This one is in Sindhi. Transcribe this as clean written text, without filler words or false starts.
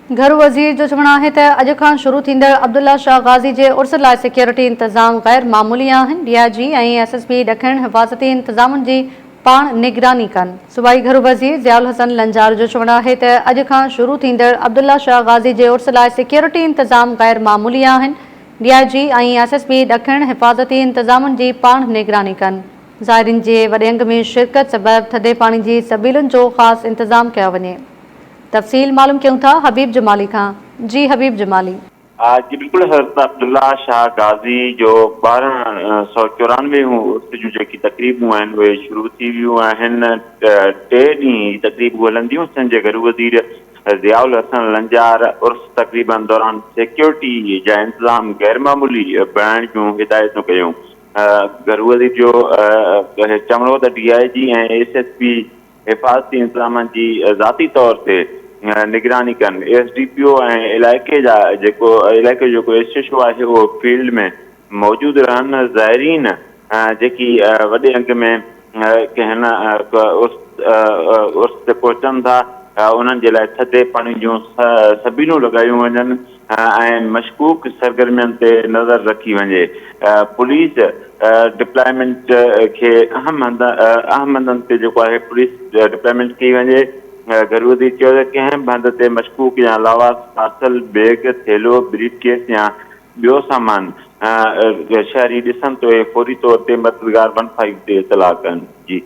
گهرو وزير جو چوڻ آهي ته اڄ کان شروع ٿيندڙ عبدالله شاهه غازي جي عرس لاء سيڪيورٽي انتظام غير معمولي آهن، D I G ۽ S S P ڏکڻ حفاظتي انتظامن جي پاڻ نگراني ڪن. صوبائي گهرو وزير ضياء الحسن لنجار جو چوڻ آهي ته اڄ کان شروع ٿيندڙ عبدالله شاهه غازي جي عرس لاء سيڪيورٽي انتظام غير معمولي آهن، D I G ۽ S S P ڏکڻ حفاظتي انتظامن جي پاڻ نگراني ڪن. زائرين جي وڏي انگ ۾ شرڪت سبب ٿڌي پاڻي جي سبيلن جو خاص انتظام ڪيو وڃي. تفصيل معلوم ڪيون ٿا حبيب جمالي کان جي حبيب جمالي. جي بلڪل حضرت عبدالله شاهه غازي جو 1294 هون عرس جون جيڪي تقريبون آهن اهي شروع ٿي ويون آهن ٽي ڏينهن هي تقريبون هلنديون سنڌ جي گهرو وزير ضياء الحسن لنجار عرس تقريبن دوران سيڪيورٽي جا انتظام غيرمعمولي بڻائڻ جون هدايتون ڪيون گهرو وزير جو چوڻ هو ته D I G ۽ S S P حفاظتي انتظامن جي ذاتي طور تي نگراني ڪن، ايس ڊي پي او ۽ علائقي جا جيڪو علائقي جو جيڪو ايس ايڇ او آهي اهو فيلڊ ۾ موجود رهن، زائرين جيڪي وڏي انگ ۾ هن عرس عرس تي پهچن ٿا انهن جي لاء ٿڌي پاڻي جون سبيلون لڳايون وڃن ۽ مشڪوڪ سرگرمين تي نظر رکي وڃي، پوليس ڊپلائمينٽ کي اهم هنڌ اهم هنڌن تي جيڪو آهي پوليس ڊپلائمينٽ ڪئي وڃي، گهرو وزير چيو ته ڪنهن به هنڌ تي مشڪوڪ يا لاوارث پارسل، بيگ، ٿيلهو، بريف ڪيس يا ٻيو سامان شهري ڏسن ته اهي فوري طور تي مددگار ون فائيو تي اطلاع ڪن.